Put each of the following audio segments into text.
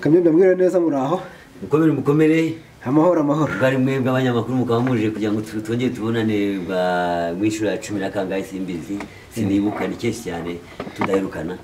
Kanyombya, mwiriwe neza, muraho? Mukomere, mukomere. Amahoro, amahoro. Bwari mwebwe abanyamakuru mukaba muje kugira ngo twongere tubonane bwa mw'inshuro ya cumi na kangahe simbizi, sinibuka, ni kenshi cyane tudaherukana.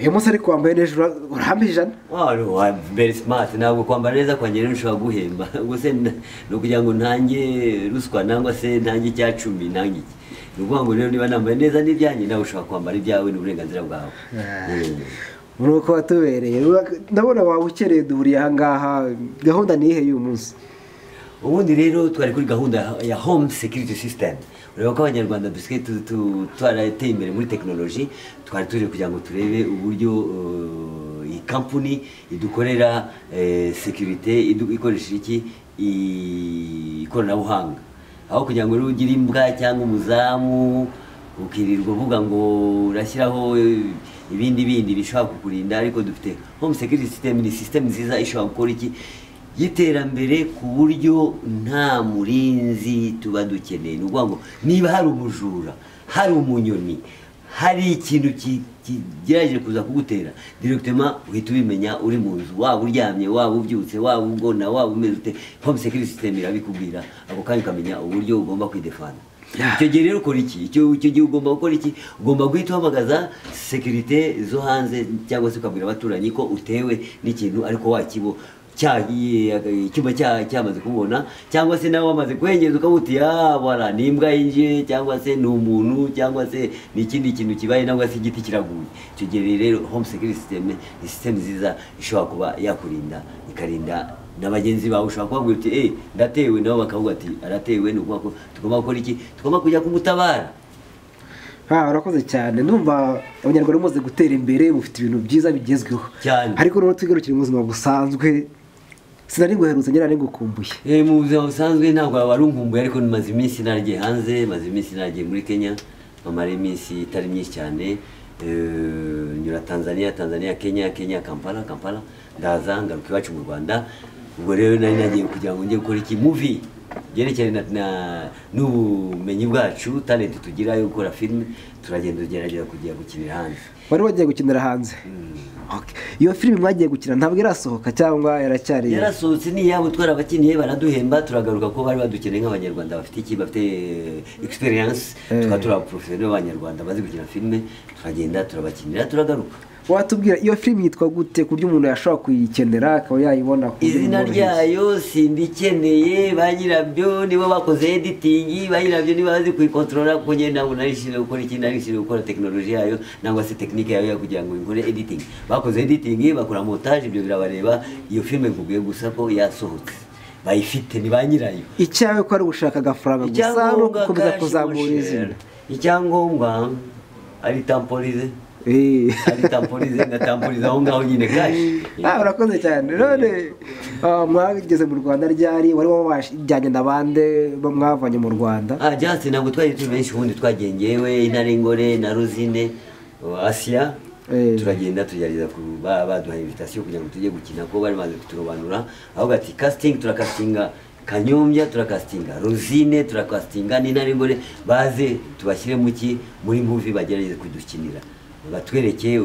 Uyu munsi ariko wambaye neza, urahamba 100. Oh, very smart. Ntabwo kwambara neza kwanjye rero ushobora guhemba ubwo se ni ukugira ngo ntange ruswa nangwa se ntange icya cumi, ntange iki. Ni ukuvuga ngo rero niba nambaye neza n'ibyanjye, nawe ushobora kwambara ibyawe, ni uburenganzira bwawe. Muri uko watubereye, ndabona waba ukereye, duhuriye aha ngaha. Gahunda ni iyihe y'uyu munsi? Ubundi rero twari kuri gahunda ya home security system. Ureba ko Abanyarwanda dusigaye twarateye imbere muri tekinoloji. Twari tuje kugira ngo turebe uburyo iyi kampuni idukorera sécurité ikoresheje iki? Ikoranabuhanga. Aho kugira ngo rero ugire imbwa cyangwa umuzamu, ukirirwa uvuga ngo urashyiraho ibindi bindi bishobora kukurinda, ariko dufite home security system. Ni system nziza ishobora gukora iki? Y'iterambere, ku buryo nta murinzi tuba dukeneye. Ni ukuvuga ngo niba hari umujura, hari umunyoni, hari ikintu kigerageje kuza kugutera, directement uhita ubimenya uri mu nzu, waba uryamye, waba ubyutse, waba ugona, waba umeze ute, home security system irabikubwira ako kanya, ukamenya uburyo ugomba kwidefanda. Icyo gihe rero ukora iki? Icyo gihe ugomba gukora iki? Ugomba guhita uhamagaza sécurité zo hanze, cyangwa se ukabwira abaturanyi ko utewe n'ikintu, ariko wakibo icyuma cyamaze kubona, cyangwa se nawe wamaze kuhengeza ukavuga uti: "Ah, voilà, ni imbwa yinjiye," cyangwa se ni umuntu, cyangwa se ni ikindi kintu kibaye, cyangwa se igiti kiraguye. Icyo gihe rero home security system ni system nziza ishobora kuba yakurinda, ikarinda na bagenzi bawe. Ushobora kubabwira uti: "Eh, ndatewe," nabo bakavuga ati: "Aratewe, ni ukuvuga ko tugomba gukora iki? Tugomba kujya kumutabara." Ah, urakoze cyane. Ndumva Abanyarwanda mumaze gutera imbere, mufite ibintu byiza bigezweho. Cyane. Ariko noneho twigarukire mu buzima busanzwe. Sinari guherutse, nyine ngukumbuye. Mu buzima busanzwe ntabwo wari unkumbuye, ariko maze iminsi naragiye hanze, maze iminsi naragiye muri Kenya, mpamara iminsi itari myinshi cyane. Nyura Tanzania, Tanzania Kenya, Kenya Kampala, Kampala ndaza ngaruka iwacu mu Rwanda. Ubwo rero nari nagiye kugira ngo njye gukora iki? Movie byerekeranye n'ubumenyi bwacu, talent tugira yo gukora filime. Turagenda tugerageza kujya gukinira hanze. Wari wagiye gukinira hanze. Okay. Iyo filime mwagiye gukina ntabwo irasohoka cyangwa yaracyari? Yarasohotse, ni iyabo, twarabakiniye baraduhemba, turagaruka ko bari badukeneye nk'Abanyarwanda bafite iki? Bafite experience. Tukaba turi abaprofessionnel b'Abanyarwanda bazi gukina filime, turagenda turabakinira turagaruka. Watubwira iyo filime yitwa gute, ku buryo umuntu yashobora kuyikenera akaba yayibona ku buryo Izina bumworoheye? ryayo sindikeneye, ba nyirabyo nibo bakoze editing, ba nyirabyo nibo bazi kuyikontorora, kuko njye ntabwo nari nshinzwe gukora iki, nari nshinzwe gukora tekinoloji yayo nangwa se tekinike yayo yo kugira ngo ikore editing. Bakoze editing, bakora montage, ibyo birabareba. Iyo filime nkubwiye gusa ko yasohotse, bayifite ni ba nyirayo. Icyawe ko ari ugushaka agafaranga gusa no Icyangombwa gukomeza cash, kuzamura mon cher. izina. Icyangombwa ari tamporize. Ari tamporize, ngatamporiza aho ngaho nyine cash. Ah, urakoze cyane. None mwageze mu Rwanda ryari? Wari wajyanye na bande bo mwavanye mu Rwanda? Ah, just ntabwo twari turi benshi. Ubundi twagiye ngewe, Intare Ingore na Rosine, Asia. Turagenda tugerageza baduha invitation kugira ngo tujye gukina, ko bari bamaze kuturobanura. Ahubwo ati casting, turakastinga Kanyombya, turakastinga Rosine, turakastinga n'Intare Ingore, baze tubashyire mu ki? Muri movie, bagerageze kudukinira, batwereke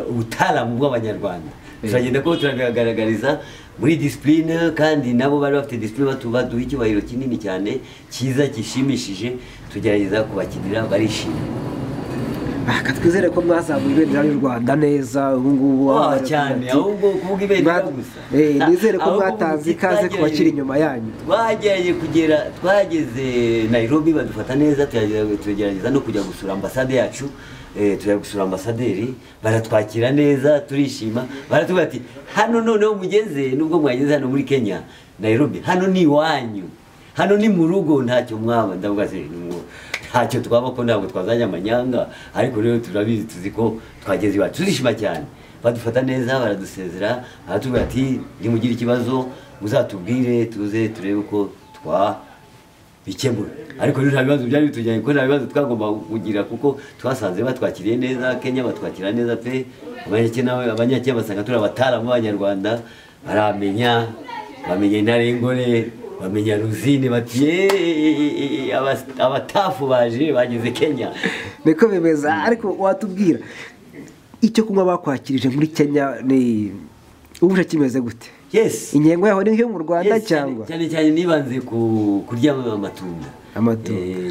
ubutaramu bw'Abanyarwanda. Turagenda ko turabigaragariza muri discipline, kandi nabo bari bafite discipline, baduha icyubahiro kinini cyane, cyiza, gishimishije. Tugerageza kubakinira barishima. Ah, twizere ko mwazamuye ibendera ry'u Rwanda neza ubu ngubu. Ah, cyane, ahubwo kuvuga ibendera gusa. Nizere ko Ahubwo mwatanze ikaze ku bakiri inyuma yanyu. Twagerageje kugera, twageze Nairobi badufata neza, tugerageza no kujya gusura ambasade yacu, tujya gusura ambasaderi, baratwakira neza, turishima, baratubwira ati: "Hano noneho mugeze, nubwo mwageze hano muri Kenya Nairobi, hano ni iwanyu, hano ni mu rugo, ntacyo mwaba." Ndavuga se ntacyo twaba ko ntabwo twazanye amanyanga, ariko rero turabizi, tuzi ko twageze iwacu, turishima cyane. Badufata neza, baradusezera, baratubwira ati: "Nimugire ikibazo muzatubwire, tuze turebe uko twa bikemura." Ariko rero nta bibazo byari bitujyanye, kuko nta bibazo twagomba kugira, kuko twasanze batwakiriye neza. Kenya batwakira neza pe. Abanyakenya basanga turi abataramu b'Abanyarwanda, baramenya, bamenya Intare y'Ingore, bamenya Ruzine, bati: "Yeee, abatafu baje, bageze Kenya." Niko bimeze. Ariko watubwira icyo kunywa bakwakirije muri Kenya ni Ubu kimeze gute? Yes. Ingengo yaho ni mu Rwanda cyangwa? Cyane cyane nibanze ku kurya amatunda.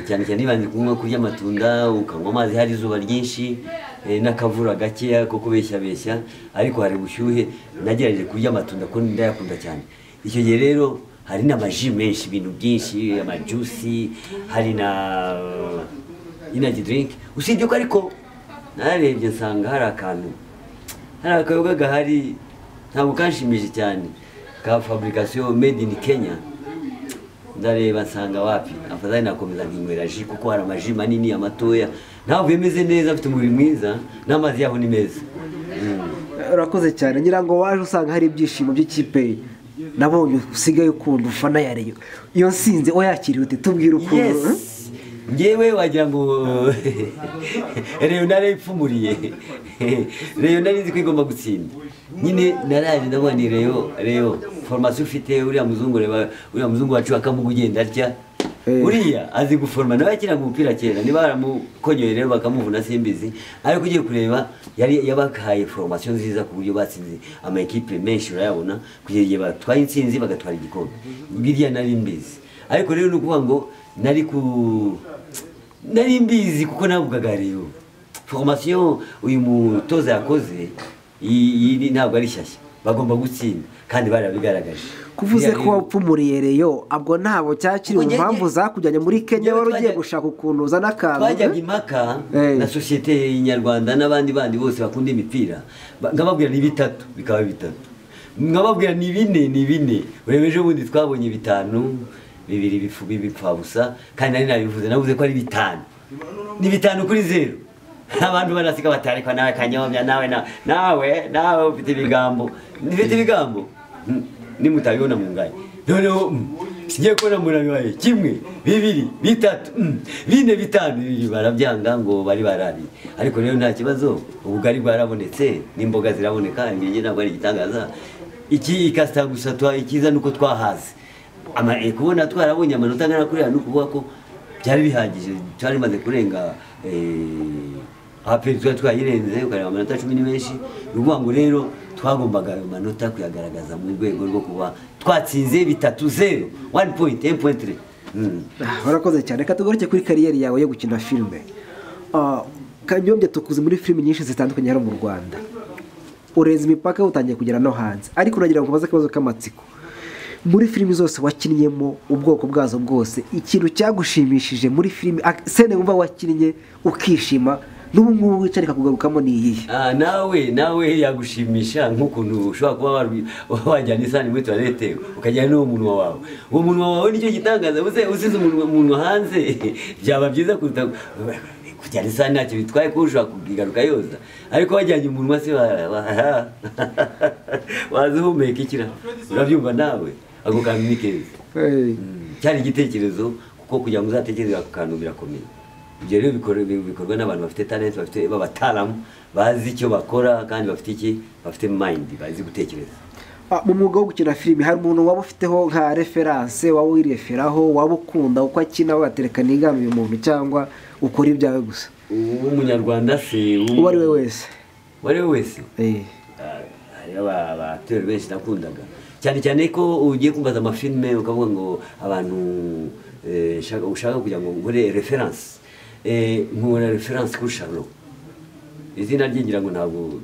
Cyane cyane nibanze kunywa kurya amatunda, ukanywa amazi hari izuba ryinshi n'akavura gakeya ko kubeshya beshya, ariko hari ubushyuhe. Nagerageje kurya amatunda ko ndayakunda cyane. Icyo gihe rero hari n'amaji menshi, ibintu byinshi, amajuice, hari na energy drink. Usibye ko ariko narebye nsanga hari akantu, hari akayoga gahari ntabwo kanshimije cyane ka fabrication made in Kenya. Ndareba nsanga wapi, afadhali nakomeza nkinywera ji kuko hari amaji manini amatoya, ntabwo bimeze neza, afite umubiri mwiza n'amazi yaho ni meza. Urakoze cyane. Ngira ngo waje usanga hari ibyishimo by'ikipe nabonye usigaye ukunda ufana ya Rayon. Iyo nsinze oyakiriye ute? Tubwire ukuntu. Ngewe wagira ngo Rayon narayipfumuriye. Rayon nari nzi ko igomba gutsinda. Nyine naraje ndabona ni Rayon formation ufite uriya muzungu, reba uriya muzungu wacu akamugugenda atya. Uriya azi guforma, nawe akina umupira kera, niba baramukonyoye rero bakamuvuna simbizi, ariko ugiye kureba yari yabakaye formation nziza ku buryo batsinze ama equipe menshi urayabona kugera igihe batwaye intsinzi bagatwara igikombe. Biriya nari mbizi, ariko rero nukuvuga ngo nari mbizi kuko navugaga rero formation uyu mutoza yakoze iyi ntabwo ari shyashya, bagomba gutsinda kandi barabigaragaje. Kuvuze ko wapfumuriye Rayon, abwo ntabo cyakiri impamvu zakujyanye muri Kenya, wari ugiye gushaka ukuntu uzana akantu. Twajyaga impaka na societe y'Inyarwanda n'abandi bandi bose bakunda imipira, nkababwira ni bitatu bikaba bitatu, nkababwira ni bine ni bine. Urebe ejo bundi twabonye bitanu, bibiri bifu bipfabusa, kandi nari nabivuze, navuze ko ari bitanu, ni 5-0. Abantu barasika batarikwa nawe Kanyombya, nawe nawe nawe ufite ibigambo, ufite ibigambo nimutabibona mungaye. Noneho ngiye kubona murabibaye 1 2 3 4 5 bibiri barabyanga ngo bari barari. Ariko rero nta kibazo, ubugari bwarabonetse n'imboga ziraboneka, ngiye ntabwo ari igitangaza. Iki ikasta gusa twa ikiza nuko twahaze. Ama kubona twarabonye amanota angana kuriya nukuvuga ko byari bihagije, twari maze kurenga APR twayirenze ukareba amanota 10 ni menshi. Nukuvuga ngo rero twagombaga ayo manota kuyagaragaza mu rwego rwo kuba twatsinze 3-0, 1.1.3. Warakoze cyane. Reka tugaruke kuri kariyeri yawe yo gukina filime. Kanyombya tukuze muri filime nyinshi zitandukanye hano mu Rwanda, urenze imipaka utangiye kugera no hanze, ariko uragira ngo ubaze akabazo k'amatsiko. Muri filime zose wakinnyemo ubwoko bwazo bwose, ikintu cyagushimishije muri filime sene wumva wakinnye ukishima n'ubu ngubu wicarika kugarukamo ni iyihe? Nawe yagushimisha nk'ukuntu ushobora kuba wajyana isahani muri toilette ukajyana n'uwo munwa wawe. Uwo munwa wawe nicyo gitangaza, usize umunwa hanze byaba byiza kuruta kujyana isahani, ntacyo bitwaye kuko ushobora kugaruka yoza, ariko wajyanye umunwa se waza uhumeka ikira, urabyumva nawe ako kantu ni keza. Cyari igitekerezo kuko kugira ngo uzatekereze ako kantu birakomeye. Ibyo rero bikorwa n'abantu bafite talent, bafite b'abataramu, bazi icyo bakora kandi bafite iki, bafite mind, bazi gutekereza. Mu mwuga wo gukina filime hari umuntu waba ufiteho nka reference, waba wireferaho, waba ukunda uko akina watereka nigana uyu muntu, cyangwa ukora ibyawe gusa? Umunyarwanda se uwo ari we wese? Uwo ari we wese? Hariho abateri benshi nakundaga cyane cyane ko ugiye kumbaza amafilime ukavuga ngo abantu ushaka kugira ngo nkore reference, nkora reference kuri Charlot. Izina rye ngira ngo ntabwo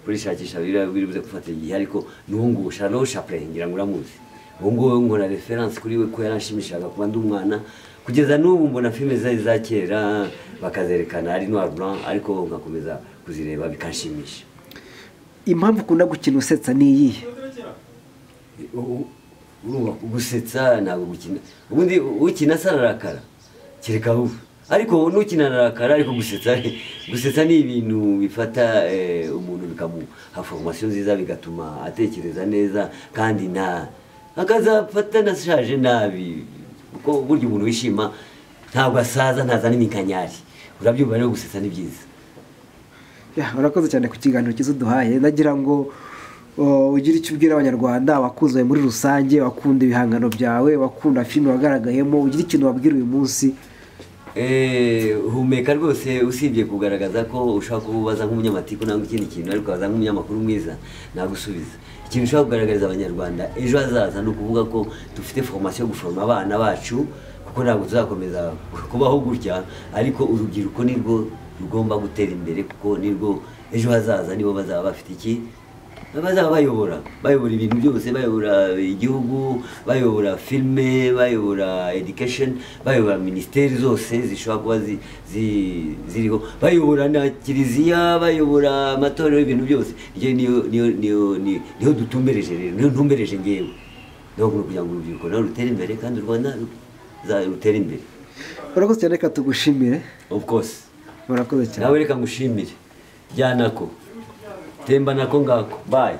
kurishakisha biri buze gufata igihe, ariko n'ubu Charlot Chaplin ngira ngo uramuzi. Ubu ngubu nkora reference kuri we ko yaranshimishaga kuba ndi umwana, kugeza n'ubu mbona filime zari za kera bakazerekana ari noir blanc, ariko nkakomeza kuzireba bikanshimisha. Impamvu ukunda gukina usetsa ni iyihe? Urumva gusetsa ntabwo gukina, ubundi ukina sararakara kereka ubu, ariko nukina ararakara, ariko gusetsa ni ibintu bifata umuntu bikamuha formation nziza, bigatuma atekereza neza kandi nta akazafata nashaje nabi, kuko burya umuntu wishima ntabwo asaza, ntazana iminkanyari. Urabyumva rero gusetsa ni byiza. Urakoze cyane ku kiganiro cyiza uduhaye. Nagira ngo ugire icyo ubwira Abanyarwanda abakunzi muri rusange, bakunda ibihangano byawe, bakunda filime wagaragayemo, ugire ikintu wabwira uyu munsi. Humeka rwose, usibye kugaragaza ko ushaka kubaza nk'umunyamatiku nangwa ikindi kintu, ariko waza nk'umunyamakuru mwiza nagusubiza. Ikintu ushobora kugaragariza abanyarwanda ejo hazaza ni ukuvuga ko dufite formation yo guforoma abana bacu, kuko ntabwo tuzakomeza kubaho gutya, ariko urubyiruko nirwo rugomba gutera imbere, kuko nirwo ejo hazaza, nibo bazaba bafite iki, bazaba bayobora ibintu byose, bayobora igihugu, bayobora filime, bayobora education, bayobora minisiteri zose zishobora kuba ziriho, bayobora na kiliziya, bayobora amatorero, ibintu byose. Niyo dutumbereje rero, niyo ntumbereje ngewe, niyo kugira ngo urubyiruko nawe rutere imbere kandi u Rwanda rutere imbere. Urakoze cyane, reka tugushimire. Of course. Murakoze cyane. Nawe reka ngushimire. Jyanako. Temba nako ngako. Bye.